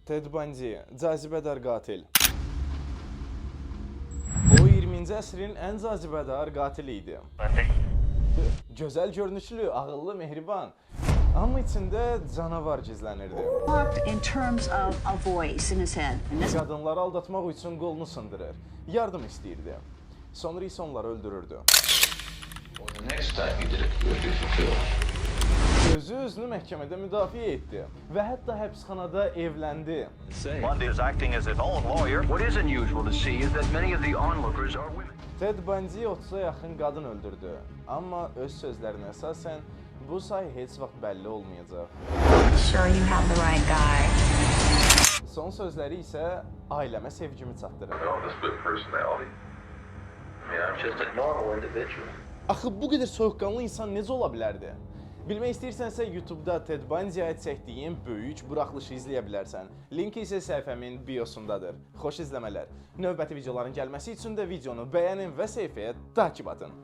Ted Bundy, cazibədar qatil. O 20-ci əsrin ən cazibədar qatili idi. Gözəl görünüşlü, ağıllı, mehriban. Amma içində canavar gizlənirdi. Talked in terms of a voice in his head. And this Qadınları aldatmaq üçün qolunu sındırır, yardım istəyirdi. Sonra isə onları öldürürdü. Well, the next time you did it, you would be fulfilled. Özü özünü məhkəmədə müdafiə etdi və hətta həbsxanada evləndi. Bundy is acting as his own lawyer. What is unusual to see is that many of the onlookers are women. Ted Bundy 30-a yaxın qadın öldürdü. Amma öz sözlərinə əsasən bu say heç vaxt bəlli olmayacaq. Sure you have the right guy. Son sözləri isə ailəmə sevgimi çatdırır. I don't split personality. I mean, I'm Just a normal individual. Axı bu qədər soyuqqanlı insan necə ola bilərdi? Bilmək istəyirsənsə YouTube-da Ted Bundy-yə çəkdiyim böyük buraxılışı izləyə bilərsən. Linki isə səhifəmin biosundadır. Xoş izləmələr. Növbəti videoların gəlməsi üçün də videonu bəyənin və səhifəyə takip atın.